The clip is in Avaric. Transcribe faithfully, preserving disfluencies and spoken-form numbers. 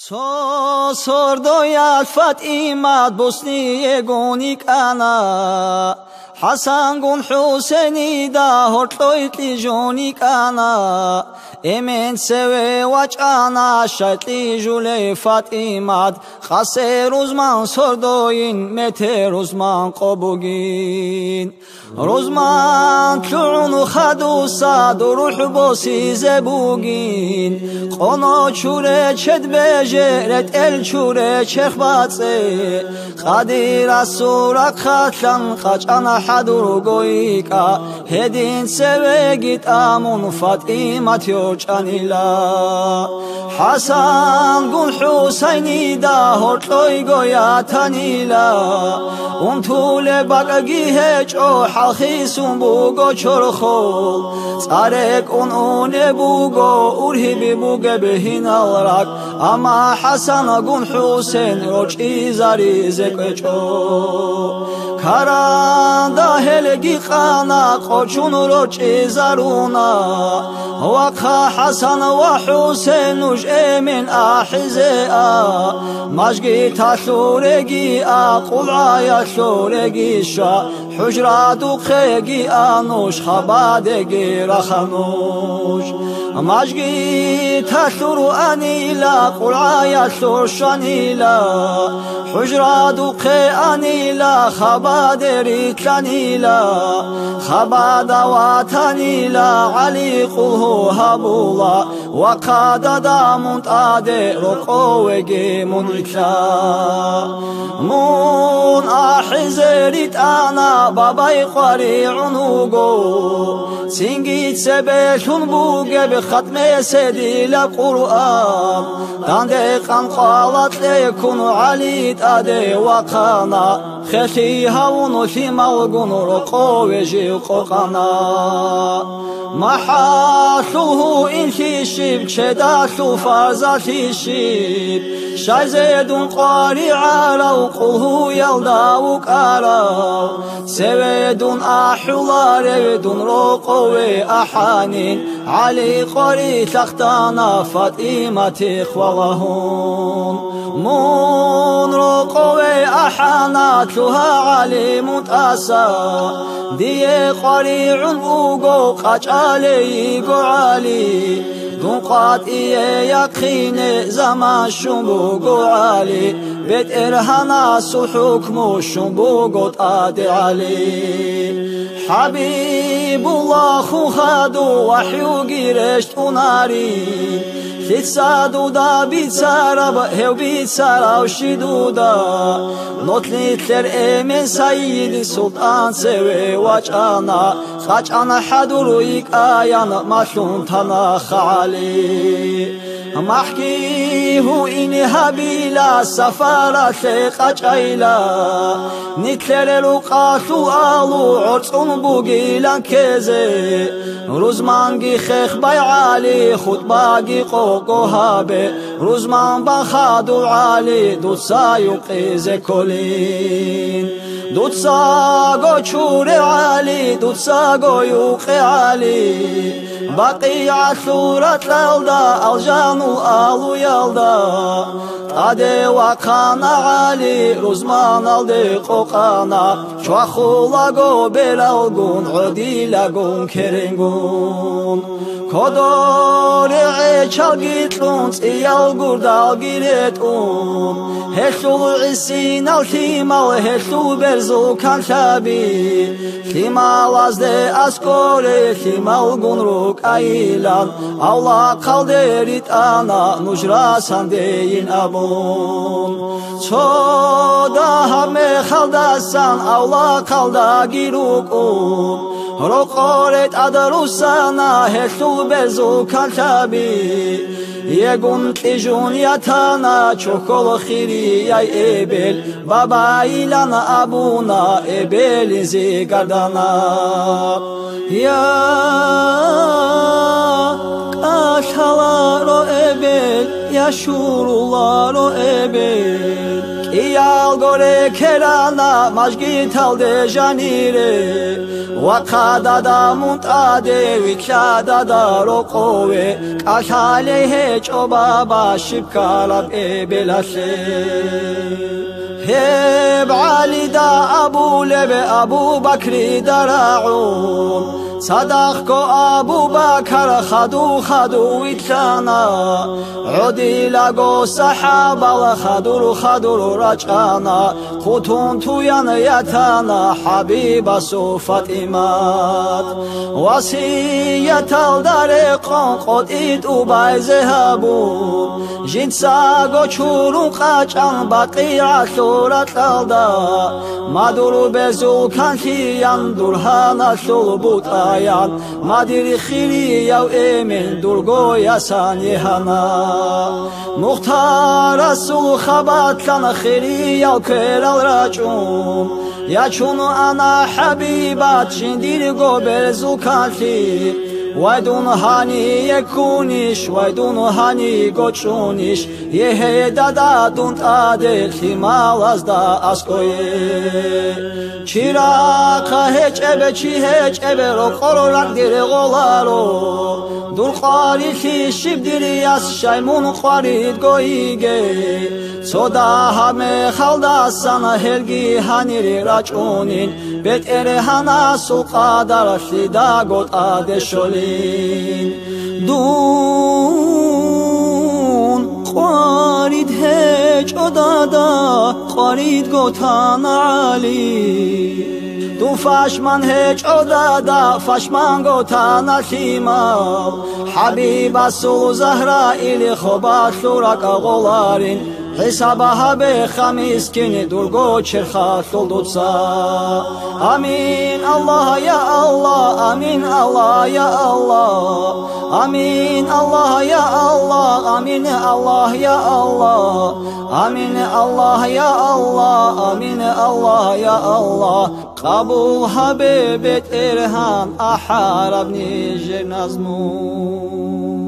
Цо сордоялъ ФатӀимат бусниегун йикӀана, ХӀасангун ХӀусейнида гьоркьой кьижун йикӀана. Эмен цеве вачӀана, щай кьижулей ФатӀимат, къасе рузман сордойин, мете рузман къо бугин. Рузман лъугӀун хадуса дур рухӀ босизе бугин, къоно чуре чед беже, ретӀел чуре черх бацӀцӀе. Къадирасул рахъалъан къачӀана хӀадурго йикӀа, гьедин цевеги тӀамун ФатӀимат йорчӀанила. ХӀасангун ХӀусайнида гьоркьойго ятанила, унтулеб бакӀги гьечӀо, хӀалхисун буго чорхол. ЦӀа рекӀун унеб буго, ургьиб бугеб гьинал ракӀ, амма ХӀасангун ХӀусен рорчӀизаризе кӀвечӀо. Каранда гьелги къана, къочун рорчӀизаруна. Вахъа ХӀасан ва ХӀусен, нуж эмен ахӀизе а, мажгиталъул реги а, къулгӀаялъул реги щва, хӀужрадухъеги а нуж, хабадеги раха нуж. Мажгиталъур анила, къулгӀаялъур щванила, хӀужрадухъе анила, хабаде рилълъанила, хабада ватанила, ГӀали къулгьу гьабула, вахъа дада мун тӀаде рокъовеги мун рилълъа. Мун ахӀизе ритӀана, бабай къваригӀун вуго, цинги цебе лъун бугеб хатмесе дила Къуръан. Данде къанкъала кьекун ГӀали тӀаде вахъана, хелъи гьавун лъималгун рокъове жив къокъана. МахӀалъул гьуинлъи щиб, чедалъул фарзалъи щиб, щайзе дун къваригӀарав къулгьуялда вукӀарав, цеве дун ахӀуларев дун рокъове ахӀанин, ГӀали къварилъ ахтана ФатӀимати хвалагьун. Мун рокъове ахӀана, лъугьа ГӀали мун тӀаса, дие къваригӀун вуго къачӀалей йиго ГӀали. Дун къватӀие яхъине заман щун буго ГӀали, БетӀергьанасул хӀукму щун буго тӀаде ГӀали. ХӀабибуллагьун хаду вахӀюги рещтӀунари, лъица дуда бицараб, гьев бицаравщи дуда. Нолъ нилъер эмен сайид султӀан цеве вачӀана, къачӀана хӀадур йикӀаян малъун тана ГӀали. МахӀги гьуин гьабила, сафаралъе къачӀайла, нилъер рукъалъул алу гӀорцӀун бугилан ккезе. Рузманги хех бай, ГӀали, хутӀбаги къокъо гьабе, рузман бан хадув, ГӀали, дуца юкъизе кколин. Дуцаго чуре, ГӀали, дуцаго юкъе, ГӀали, БакъигӀалъул ракьалда, Алжанул алуялда. ТӀаде вахъана ГӀали, рузманалде къокъана, чвахулаго бералгун, гӀодилагун керенгун. Кодоре гӀечалги кьун, цӀиял гурдалги ретӀун, гьелъул гӀисинал лъимал, гьелъул берзул канлъаби, лъималазде аскӀоре лъималгун рукӀайилан, авлахъалде ритӀана нуж расандейин абун. Цо дагьаб мехалдасан авлахъалдаги рукӀун, рокъоре тӀад руссана гьелъул берзул канлъаби. Егун кьижун ятана чохьол хирияй эбел, бабайилан абуна эбелизе гардана. Я кӀалъаларо эбел, Щуруларо эбел, кӀиялго рекерана мажгиталде жанире, вахъа дада мун тӀаде, вилълъа дада рокъове, кӀалъалей гьечӀо баба щиб ккараб эбелалъе. Гьеб ГӀалида абулеб Абу Бакрида рагӀун, цадахъго Абу Бакар хадув-хадув вилълъана. ГӀодилаго сахӀабал хадур-хадур рачӀана, хъутун туян ятана ХӀабибасул ФатӀимат. Васияталда рекъон къотӀи тӀубайзе гьабун, жинцаго чурун къачӀан БакъигӀалъул ракьалда, мадур безул канлъиян дургьаналъул бутӀаян, мадир хирияв эмен дурго ясан егьана. Мухтарасул хабалъан хириял кверал рачӀун, ячун ана ХӀабибат жиндирго берзул канлъи. Вай дун гьание ккунищ, вай дун гьаниго чӀунищ, егье, дада, дун тӀаде лъималазда аскӀое. Чи рахъа гьечӀебе, чи гьечӀебе, рокъоро ракӀ дире гъоларо. Дур къварилъи щиб дир яс, щай мун къваридго йигей. Цо дагьаб мехалдасан гьелги гьанире рачӀунин, БетӀергьанасул къадаралъидаго тӀаде щолин. Дун къварид гьечӀо, дада, къваридго тана ГӀали. Дун пашман гьечӀо, дада, пашманго тана лъимал. ХӀабибасул Загьраил хабалъул ракӀа гъоларин, хӀисаба гьабеха, мискин, дурго черхалъул дуца. Амин, Аллагь, я Аллагь, амин, Аллагь, я Аллагь. Амин, Аллагь, я Аллагь, амин, Аллагь, я Аллагь. Амин, Аллагь, я Аллагь, амин, Аллагь, я Аллагь. Къабул гьабе, БетӀергьан, ахӀараб нижер назму.